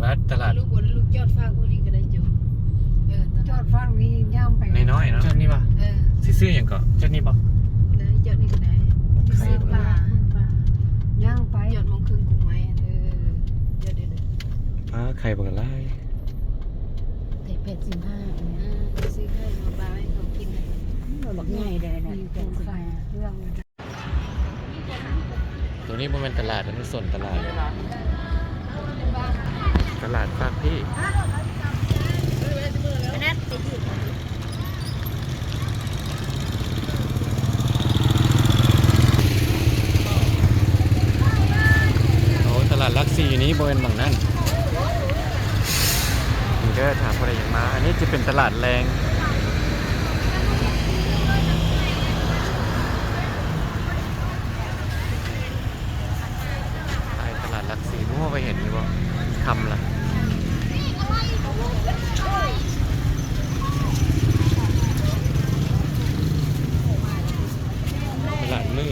ລັດຕະຫຼາດ ລູກ ລູກຈອດຟາກພວກນີ້ກໍໄດ້ໂຈະ. ເອີ ຕະຫຼາດ ຈອດຟາກນີ້ຍ່າງໄປ ນ້ອຍໆເນາະ. ຈອດນີ້ບໍ່? ເອີ ຊິຊື້ຫຍັງເກາະ? ຈອດນີ້ບໍ່? ໄດ້ ຈອດນີ້ກໍໄດ້. ໄຂ່ ຊື້ປາ ຍ່າງໄປ ຈອດໂມງເຄິ່ງກົງໄມ້. ເອີ ຈອດນີ້ເດີ. ປາໄຂ່ບັກຫຼາຍ ໄຂ່ແປດສິບຫ້າ. ອືມ ຊື້ໄຂ່ມາປາໃຫ້ເຂົາກິນ. ບັກໃຫຍ່ເດ້ນະ ແປດສິບຫ້າ. ຕົວນີ້ບໍ່ແມ່ນຕະຫຼາດ ອັນນີ້ສົນຕະຫຼາດ. ຕະຫຼາດປາກພີ້. ໂອ້ ຕະຫຼາດຫຼັກສີ່ຢູ່ນີ້ ບໍ່ແມ່ນໝ່ອງນັ້ນ. ນີ້ເດີ ຖ້າຜູ້ໃດຢາກມາ ອັນນີ້ຈະເປັນຕະຫຼາດແລງ. ໄປຕະຫຼາດຫຼັກສີ່ ບໍ່ຮູ້ວ່າເຫັນຢູ່ບໍ່? ຄ່ຳລະ ຕະຫຼາດມືດ.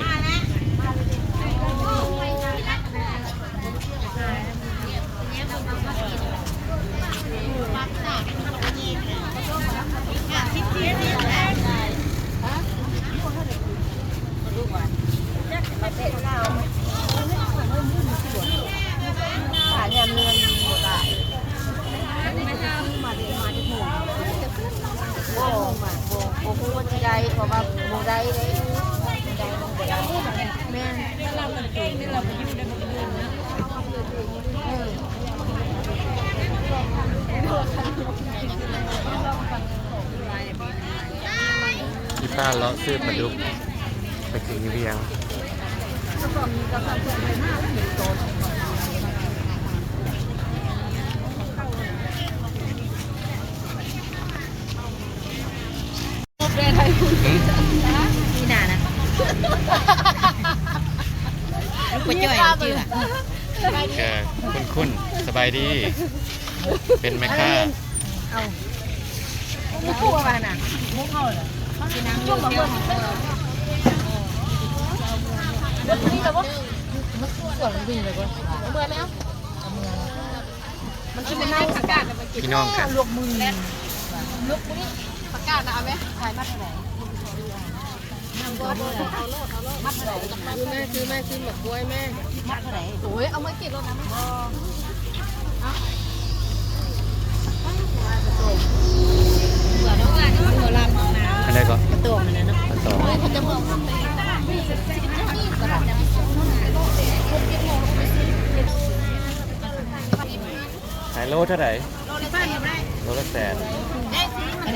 ແມ່ນ ອີ່ປ້າເລາະຊື້ປາດຸກໄປກິນຢູ່ວຽງ. ຮຶ? ນີ້ນານະ ລູກປະຈ້ອຍ ຈື່ລະ ແກຄຸ້ນໆ. ສະບາຍດີ ເປັນແມ່ຄ້າ. ເອົາ ໝູ່ຄູ່ວ່ານະ ໝູ່ເຂົາລະ ກິນນ້ຳຢູ່. ເມື່ອຍແລ້ວ ມັນຊິເປັນນ້ຳປະກາດ. ພີ່ນ້ອງກັນ ລວກມື ລວກມື ປະກາດນະ ເອົາແມະ ຂາຍມັດເທົ່າໃດ? ມັດເທົ່າໃດ? ຊື້ແມ່ ຊື້ແມ່ ຊື້ໝາກກ້ວຍແມ່. ມັດເທົ່າໃດ? ໂອ້ຍ ເອົາມາກິນໂລດນະ. ອັນໃດກໍ? ປາຕອງຫັ້ນນະເນາະ ປາຕອງ. ຂາຍໂລເທົ່າໃດ? ໂລລະແສນ. ອໍ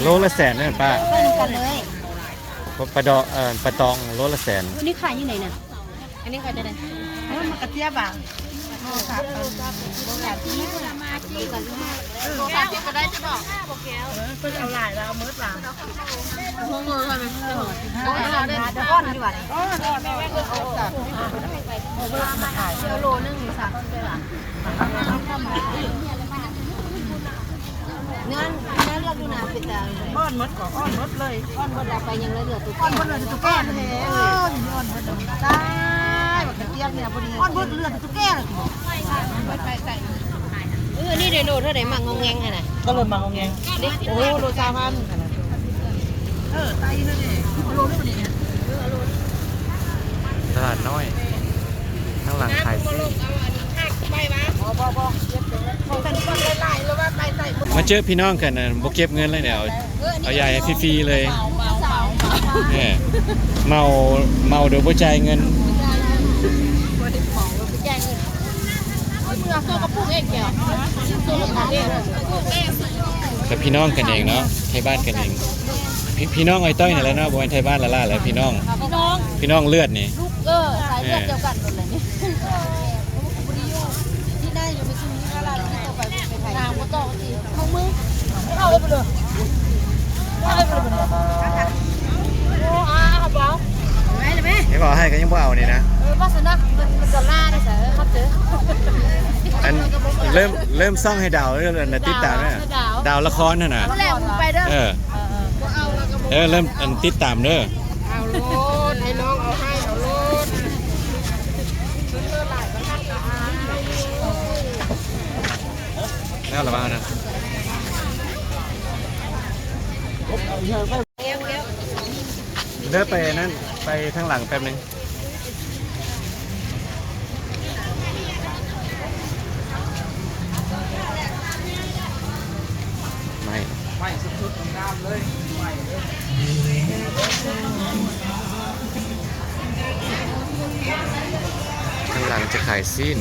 ໂລລະແສນເດ້ປ້າ. ປາດອກ ເອີ ປາຕອງໂລລະແສນ. ອັນນີ້ຂາຍຢູ່ໃນນັ້ນ ອັນນີ້ຂາຍຈັ່ງໃດ? ໂອ້ຍ ໝາກກະຈຽບຫວາ? ເອີ ເພິ່ນເອົາຫຼາຍລະເອົາໝົດລະ. ໂອ້ຍ ເອົາເດີ ເອົາກ່ອນດີກວ່າ. ເອົາໂລໜຶ່ງ ສາມສິບບາດ. ເນື້ອ ເນື້ອເລືອກຢູ່ນະ ເປັນຕາ ອ່ອນໝົດກໍອ່ອນໝົດເລີຍ. ອ່ອນໝົດລະ ໄປຍັງເຫຼືອຕົວ ອ່ອນໝົດເຫຼືອແຕ່ຕົວແກ່. ເອີ ອ່ອນໝົດ. ຕາຍ ບັກກະຈຽບນີ້ພໍດີ ອ່ອນໝົດເຫຼືອແຕ່ຕົວແກ່. ເອີ ນີ້ເດໂລເທົ່າໃດ? ໝາກງອງແງງຫັ້ນນະ ກໍເລີ່ມໝາກງອງແງງ. ໂອ້ ໂລຊາວພັນ. ເອີ ໄຕເທົ່າໃດ? ໂລນີ້. ຕະຫຼາດນ້ອຍ ທາງຫຼັງຂາຍຊີ້ນ. ມາເຈີພີ່ນ້ອງກັນ ບໍ່ເກັບເງິນເລີຍ ເອົາ ເອົາຢາໃຫ້ຟຣີໆເລີຍ. ເອີ ເມົາ ເມົາໂດຍບໍ່ຈ່າຍເງິນ. ແຕ່ພີ່ນ້ອງກັນເອງເນາະ ໄທບ້ານກັນເອງ. ພີ່ ພີ່ນ້ອງອ້ອຍຕ້ອຍນີ້ແຫຼະເນາະ ບໍ່ແມ່ນໄທບ້ານລະລາແຫຼະ ພີ່ນ້ອງ ພີ່ນ້ອງ ພີ່ນ້ອງເລືອດນີ້. ເອີ ສາຍເລືອດດຽວກັນໝົດເລີຍນີ້. ບໍ່ໄດ້ຢູ່ທີ່ໃນ ຢູ່ໄປສູ່ນີ້ລະລາ ທີ່ຕໍ່ໄປໄປໄທ ນາງບໍ່ຕ້ອງຊິເຂົ້າມື ເຂົ້າເລີຍໄປເລີຍ ເຂົ້າເລີຍໄປເລີຍ. ໂອ້ ອາ ເອົາບໍ່? ໄປເລີຍແມ່ ນີ້ບໍ່ໃຫ້ກໍຍັງບໍ່ເອົານີ້ນະ. ເອີ ວ່າຊັ້ນນະ ມັນ ມັນກໍລາໄດ້ຊະ. ເອີ ເຂົ້າໃຈ. ອັນ ເລີ່ມ ເລີ່ມສ່ອງໃຫ້ດາວເດີ ອັນ ຕິດຕາມເດີ ດາວລະຄອນຫັ້ນນະ. ແລ້ວມຶງໄປເດີ. ເອີ ເອີ ເລີ່ມ ອັນ ຕິດຕາມເດີ. ເອົາໂລດ ໃຫ້ນ້ອງເອົາໃຫ້ ເອົາໂລດ. ແລ້ວລະວ່ານະ ເດີໄປນັ້ນ ໄປທາງຫຼັງແປັບໜຶ່ງ. ໄໝ້ ໄໝ້ສຸດໆ ງາມໆ ເລີຍ ໄໝ້ເລີຍ. ທາງຫຼັງຈະຂາຍຊີ້ນ.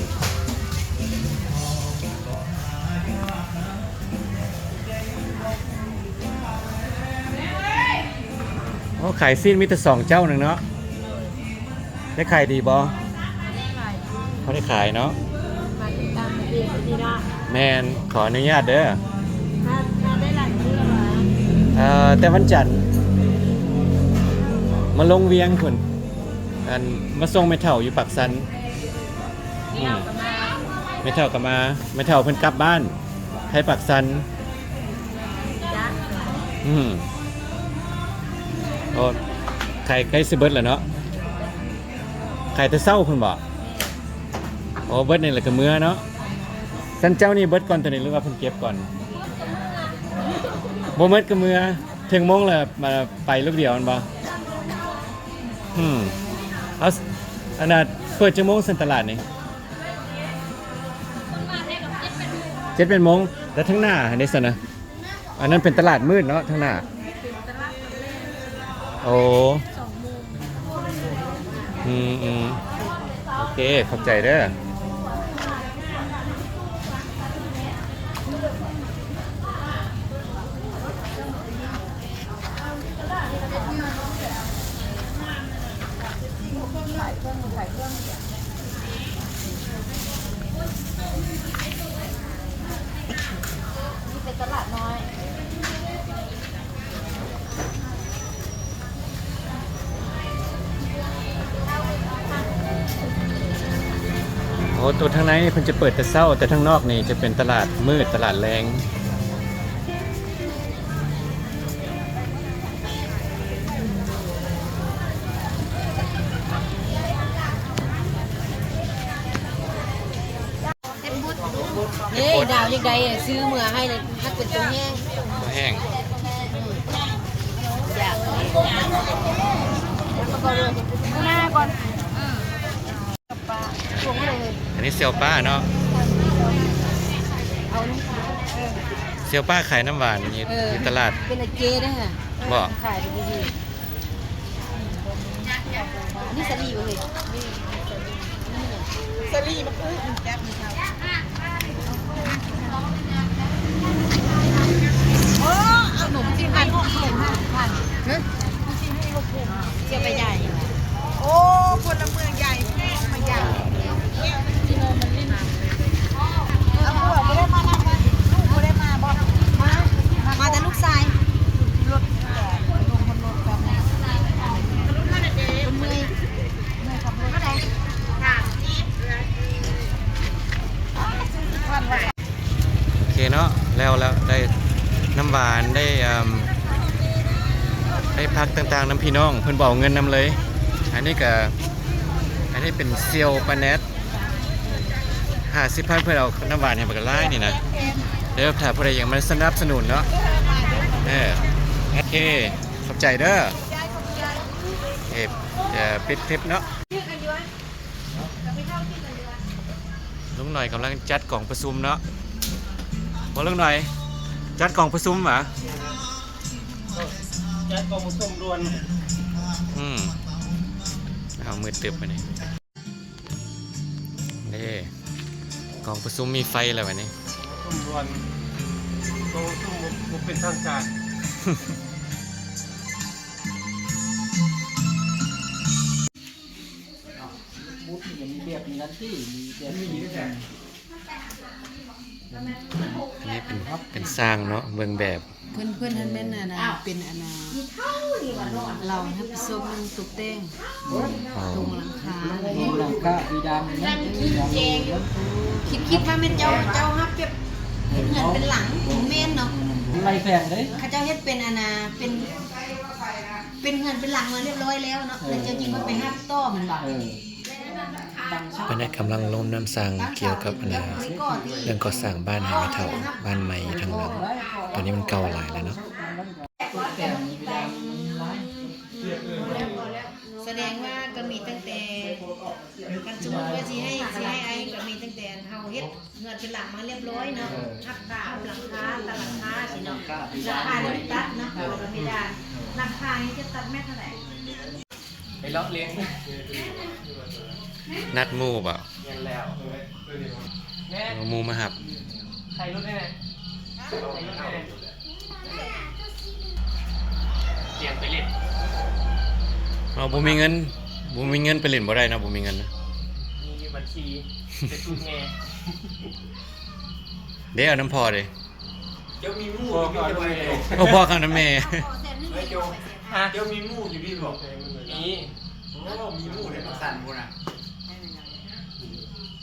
ໂອ້ ຂາຍຊີ້ນມີແຕ່ສອງເຈົ້າໜຶ່ງເນາະ. ໄດ້ຂາຍດີບໍ່? ບໍ່ໄດ້ຂາຍເນາະ. ມາຕິດຕາມເພຈນີ້ເນາະ. ແມ່ນ ຂໍອະນຸຍາດເດີ. ມາ ມາໄດ້ຫຼາຍມື້ແລ້ວຫວາ? ເອີ ແຕ່ວັນຈັນ ມາລົງວຽງພຸ້ນ ອັນ ມາສົ່ງແມ່ເຖົ້າຢູ່ປາກຊັນ. ແມ່ເຖົ້າກໍມາ ແມ່ເຖົ້າກໍມາ ແມ່ເຖົ້າເພິ່ນກັບບ້ານ ໄທປາກຊັນ. ອືມ ໂອ້ ຂາຍໃກ້ຊິເບິດແລ້ວເນາະ. ຂາຍແຕ່ເຊົ້າພຸ້ນບໍ? ໂອ້ ເບິດນີ້ແລ້ວກໍເມືອເນາະ. ຊັ້ນເຈົ້ານີ້ເບິດກ່ອນໂຕນີ້ ຫຼືວ່າເພິ່ນເກັບກ່ອນ? ບໍ່ເໝິດກໍເມືອ. ເຖິງໂມງແລ້ວມາໄປລູກດຽວແມ່ນບໍ່? ອືມ ເອົາ ອັນນ່າ ເປີດຈັກໂມງຊັ້ນຕະຫຼາດນີ້? ເຈັດແປດໂມງ. ແລ້ວທາງໜ້າຫັ້ນເດຊັ້ນນະ? ອັນນັ້ນເປັນຕະຫຼາດມືດເນາະ ທາງໜ້າ. ໂອ້ ອືມໆ ໂອເຄ ຂອບໃຈເດີ. ນີ້ເປັນຕະຫຼາດນ້ອຍ. ໂອ້ ໂຕທາງໃນນີ້ເພິ່ນຈະເປີດແຕ່ເຊົ້າ ແຕ່ທາງນອກນີ້ຈະເປັນຕະຫຼາດມືດ ຕະຫຼາດແລງ. ເດ້ ດາວຢາກໄດ້ ຊື້ເມືອໃຫ້ ຮັກເປັນຕົວແຫ້ງ ຕົວແຫ້ງ ຢາກ ໜ້າກ່ອນ. ອັນນີ້ສ່ຽວປ້າເນາະ ສ່ຽວປ້າຂາຍນ້ຳຫວານຢູ່ ເອີ ຢູ່ຕະຫຼາດ ເປັນອາເຈເດ້ ບໍ່ ຂາຍໄປດີໆ. ອັນນີ້ສາລີບໍ່ເຮີ້ຍ? ສາລີມັນຄືມັນຈັບມີເຂົາ. ໂອ້ ເອົາໜົມຈີນໃຫ້ຫົກສິບພັນ. ຮະ? ໜົມຈີນໃຫ້ຫົກສິບພັນ ຈະໄປໃຫຍ່. ໂອ້ ພົນລະເມືອງໃຫຍ່ ແພງມາໃຫຍ່. ເອົາ ບໍ່ໄດ້ມານຳ ລູກບໍ່ໄດ້ມາບໍ່? ມາ ມາແຕ່ລູກຊາຍ. ລົດ ລົດ ລົດແບບນີ້ ເມື່ອຍ ເມື່ອຍຂັບລົດ. ໂອເຄເນາະ ແລ້ວ ແລ້ວ ໄດ້ນ້ຳຫວານ ໄດ້ ເອີ່ມ ໄດ້ຜັກຕ່າງໆ ນຳພີ່ນ້ອງ ເພິ່ນບໍ່ເອົາເງິນນຳເລີຍ. ອັນນີ້ກະ ອັນນີ້ເປັນສ່ຽວປ້າແນັດ ຫ້າສິບພັນ ເພິ່ນເອົານ້ຳຫວານໃຫ້ບັກຫຼາຍນີ້ນະ. ເດີ ຖ້າຜູ້ໃດຢາກມາສະໜັບສະໜູນເນາະ ເອີ ໂອເຄ ຂອບໃຈເດີ. ເອີ ປິດຄລິບເນາະ. ລຸງໜ້ອຍກຳລັງຈັດກອງປະຊຸມເນາະ. ບໍ່ ລຸງໜ້ອຍ ຈັດກອງປະຊຸມຫວາ? ຈັດກອງປະຊຸມດ່ວນ. ອືມ ເອົາ ມືດຕຶບບາດນີ້. ເດ້ ກອງປະຊຸມມີໄຟແລ້ວບາດນີ້. ປະຊຸມດ່ວນ ກອງປະຊຸມບໍ່ ບໍ່ເປັນທາງການ. ບຸດນີ້ກໍມີແບບນີ້ກັນຕິ ມີແບບນີ້. ອັນນີ້ເປັນ ເປັນຊ່າງເນາະ ເບິ່ງແບບ. ເພິ່ນ ເພິ່ນຫັ້ນແມ່ນອັນນ່າ ເປັນອັນນ່າ ລາວຮັບຜິດຊອບເລື່ອງຕົກແຕ່ງ ອໍ ຕົງຫຼັງຄາ ຕົງຫຼັງຄາ ເພດານ ເອີ ຄິດ ຄິດວ່າແມ່ນເຈົ້າ ເຈົ້າຮັບແບບເຮັດເຮືອນເປັນຫຼັງ ບໍ່ແມ່ນເນາະ ຫຼາຍແຂວງເດ້ ເຂົາເຈົ້າເຮັດເປັນອັນນ່າ ເປັນ ເປັນເຮືອນເປັນຫຼັງມາຮຽບຮ້ອຍແລ້ວເນາະ ເອີ ແລ້ວເຈົ້າຈຶ່ງມາໄປຮັບຕໍ່ແມ່ນບໍ່? ເອີ ຕັ້ງເສົາ ອັນນີ້ກຳລັງລົມນ້ຳສັງກ່ຽວກັບອັນນັ້ນ ເລື່ອງກໍ່ສ້າງບ້ານໃຫ້ແມ່ເຖົ້າ ບ້ານໃໝ່ທາງຫຼັງ ຕອນນີ້ມັນເກົ່າຫຼາຍແລ້ວເນາະ. ສະແດງວ່າກໍມີຕັ້ງແຕ່ ຄັນສົມມຸດວ່າຊິໃຫ້ ຊິໃຫ້ອ້າຍກໍມີຕັ້ງແຕ່ເຮົາເຮັດເຮືອນເປັນຫຼັງມາຮຽບຮ້ອຍເນາະ ຮັບຄາ ຮັບຫຼັງຄາ ຕັດຫຼັງຄາຊີ້ເນາະ ຫຼັງຄານີ້ຕັດເນາະ ເພາະວ່າເພດານ ຫຼັງຄານີ້ຈະຕັດແມັດເທົ່າໃດ? ໄປເລາະເຫຼັ້ນ ນັດໝູ່ບໍ? ແມ່ນແລ້ວ ແມ່ ເອົາໝູ່ມາຮັບ ໄຂ່ຫຼຸດແນ່ ໄຂ່ຫຼຸດແນ່ ຕຽມໄປເຫຼັ້ນ ເຮົາບໍ່ມີເງິນ ບໍ່ມີເງິນໄປເຫຼັ້ນບໍ່ໄດ້ເນາະ ບໍ່ມີເງິນນະ ມີຢູ່ບັນຊີ ໄປສູ່ແມ່ ເດ້ ເອົານຳພໍ່ເດ້. ເຈົ້າມີໝູ່ຢູ່ພີ່ບໍ່? ໂອ້ ພໍ່ກັບນຳແມ່ ເຈົ້າມີໝູ່ຢູ່ພີ່ບໍ່? ມີ ໂອ້ ມີໝູ່ໃນປາກຊັນພຸ້ນນະ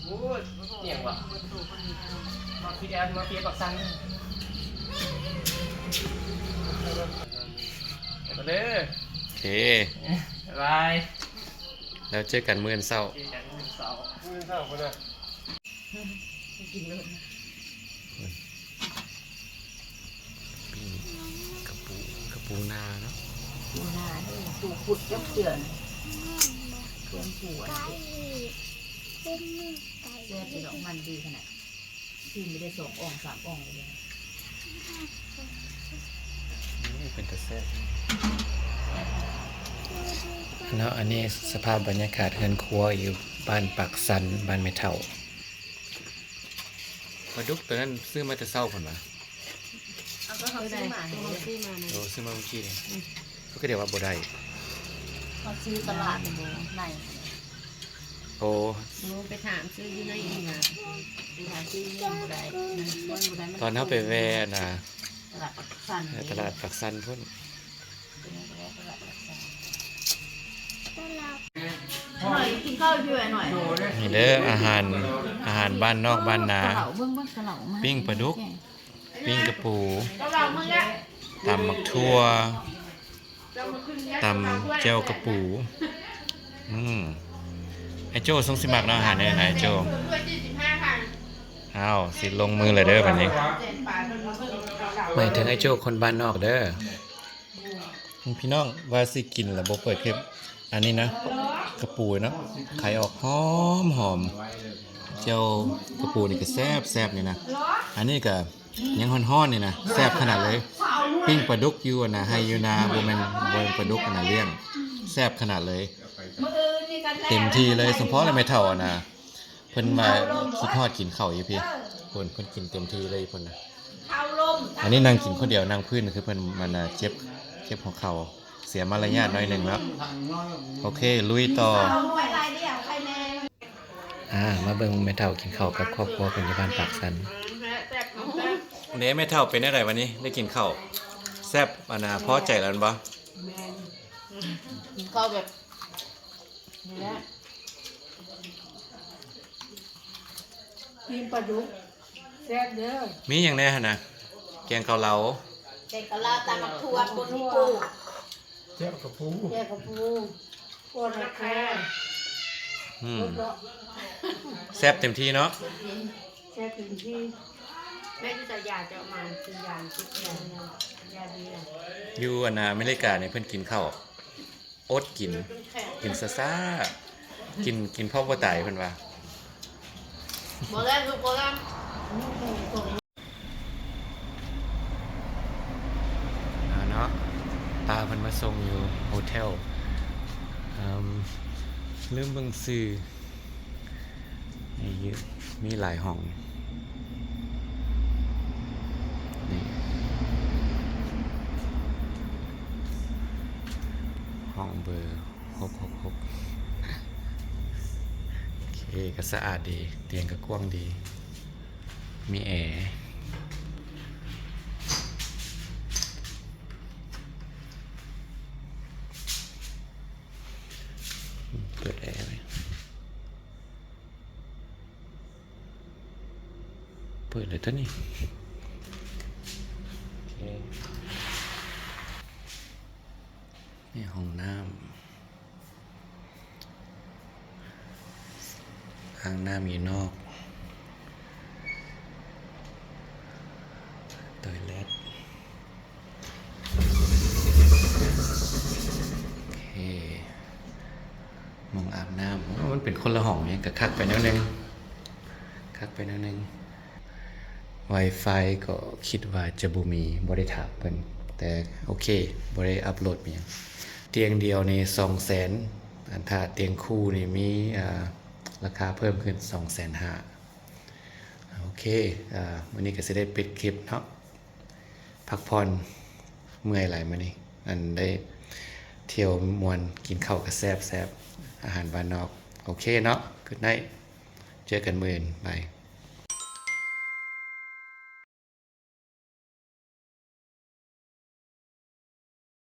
ໂອ້ຍ ອີ່ຫຍັງວະ ມາພີແອນ ມາພີປາກຊັນ ໄປເດີ ໂອເຄ ບາຍບາຍ ແລ້ວເຈີກັນມື້ເຊົ້າ ເຈີກັນມື້ເຊົ້າ ມື້ເຊົ້າພຸ້ນນະ. ກິນໂລດ ປີ້ງກະປູ ກະປູນາເນາະ ປູນານີ້ ປູຂຸດຈັກເທື່ອນະ ເຄື່ອງປູອັນນີ້ ແຊບຢູ່ດອກ ມັນດີຂະໜາດ ຊີມໄປໄດ້ສອງອ່ອງສາມອ່ອງເລີຍ. ໂອ້ ເປັນຕາແຊບເນາະ. ອັນນີ້ສະພາບບັນຍາກາດເຮືອນຄົວຢູ່ບ້ານປາກຊັນ ບ້ານແມ່ເຖົ້າ. ປາດຸກໂຕນັ້ນຊື້ມາແຕ່ເຊົ້າພຸ້ນຫວາ? ເອົາ ກໍເຮົາຊື້ມາ ໂຕເຮົາຊື້ມານັ້ນ ໂອ້ ຊື້ມາມື້ກີ້ນີ້ ອືມ ເຂົາກໍເອີ້ນວ່າບໍ່ໄດ້ ເຮົາຊື້ຕະຫຼາດໃນ ໂອ້ ໂອ້ ໄປຖາມຊື້ຢູ່ໃນອີ່ຫຍັງ ໄປຖາມຊື້ຢູ່ບໍ່ໄດ້ ບໍ່ໄດ້ ຕອນເຮົາໄປແວ່ນະ ຕະຫຼາດປາກຊັນ ເອີ ຕະຫຼາດປາກຊັນພຸ້ນ. ນີ້ເດີ ອາຫານ ອາຫານບ້ານນອກບ້ານນາ ປີ້ງປາດຸກ ປີ້ງກະປູ ຕຳໝາກຖົ່ວ ຕຳແຈ່ວກະປູ. ອືມ ອ້າຍໂຈ້ຊົງຊິມັກເນາະ ອາຫານແນວນີ້ນະ ອ້າຍໂຈ້. ອ້າວ ຊິລົງມືແລ້ວເດີບາດນີ້ ໝາຍເຖິງອ້າຍໂຈ້ຄົນບ້ານນອກເດີ. ພີ່ນ້ອງ ວ່າຊິກິນແລ້ວບໍ່ເປີດຄລິບ. ອັນນີ້ນະ ກະປູເນາະ ໄຂ່ອອກຫອມໆ ແຈ່ວກະປູນີ້ກໍແຊບໆ ນີ້ນະ. ອັນນີ້ກໍຍັງຮ້ອນໆ ນີ້ນະ ແຊບຂະໜາດເລີຍ. ປີ້ງປາດຸກຢູ່ອັນນະ ໄຮ່ຢູ່ນາ ບໍ່ແມ່ນ ບໍ່ແມ່ນປາດຸກອັນນະລ້ຽງ ແຊບຂະໜາດເລີຍ. ເຕັມທີ່ເລີຍ ສົມພໍແລ້ວແມ່ເຖົ້າອັນນະ ເພິ່ນວ່າຄິດຮອດກິນເຂົ້າຢູ່ພີ້ ເພິ່ນ ເພິ່ນກິນເຕັມທີ່ເລີຍພຸ້ນນະ. ອັນນີ້ນັ່ງກິນຄົນດຽວ ນັ່ງພື້ນ ຄືເພິ່ນມັນເຈັບ ເຈັບຫົວເຂົ່າ ເສຍມາລະຍາດໜ້ອຍໜຶ່ງເນາະ. ໂອເຄ ລຸຍຕໍ່. ອາ ມາເບິ່ງແມ່ເຖົ້າກິນເຂົ້າກັບຄອບຄົວເພິ່ນຢູ່ບ້ານປາກຊັນ. ເດ້ ແມ່ເຖົ້າເປັນແນວໃດວັນນີ້ ໄດ້ກິນເຂົ້າແຊບ ອັນນະ ພໍໃຈແລ້ວແມ່ນບໍ່? ແມ່ນ ກິນເຂົ້າແບບ ນີ້ແຫຼະ ປີ້ງປາດຸກ ແຊບເດີ. ມີຫຍັງແດ່ຫັ້ນນະ? ແກງເກົາເລົາ ແກງເກົາເລົາ ຕຳໝາກຖົ່ວ ປົ່ນປູ ແຈ່ວກະປູ ແຈ່ວກະປູ ປົ່ນລະແຄ. ອືມ ແຊບເຕັມທີ່ເນາະ ແຊບເຕັມທີ່. ແມ່ຢູ່ໃສ ຢາເຈົ້າມາ ກິນຢາ ກິນຢາ ຢາດີ. ຢູ່ອັນອາເມລິການີ້ເພິ່ນກິນເຂົ້າ ອົດກິນ ກິນຊ້າໆ ກິນ ກິນເພາະບໍ່ຕາຍເພິ່ນວ່າ. ບໍ່ແລ້ວລູກ ບໍ່ແລ້ວ ເນາະ ປ້າເພິ່ນມາສົ່ງຢູ່ໂຮເທວ ເອີ່ມ ລືມເບິ່ງຊື່. ມີຢູ່ ມີຫຼາຍຫ້ອງ ນີ້ ຫ້ອງເບີຫົກຫົກຫົກ. ໂອເຄ ກໍສະອາດດີ ຕຽງກໍກວ້າງດີ ມີແອ ເປີດແອໄວ້. ເປີດເລີຍຕົວນີ້ ໂອເຄ ນີ້ຫ້ອງນ້ຳ. ອ່າງນ້ຳຢູ່ນອກ ໂຕເລັດ ໂອເຄ ໝ່ອງອາບນ້ຳ. ໂອ້ ມັນເປັນຄົນລະຫ້ອງນີ້ ກະຄັກໄປແນວໜຶ່ງ ຄັກໄປແນວໜຶ່ງ. ວາຍຟາຍກໍຄິດວ່າຈະບໍ່ມີ ບໍ່ໄດ້ຖາມເພິ່ນ ແຕ່ໂອເຄ ບໍ່ໄດ້ອັບໂຫຼດຫຍັງ. ຕຽງດຽວນີ້ສອງແສນ ອັນຖ້າຕຽງຄູ່ນີ້ມີ ອ່າ ລາຄາເພີ່ມຂຶ້ນສອງແສນຫ້າ. ໂອເຄ ອ່າ ມື້ນີ້ກໍຊິໄດ້ປິດຄລິບເນາະ ພັກຜ່ອນ ເມື່ອຍຫຼາຍມື້ນີ້ ອັນໄດ້ທ່ຽວມ່ວນ ກິນເຂົ້າກໍແຊບໆ ອາຫານບ້ານນອກ. ໂອເຄເນາະ Good night ເຈີກັນມື້ອື່ນ ບາຍ.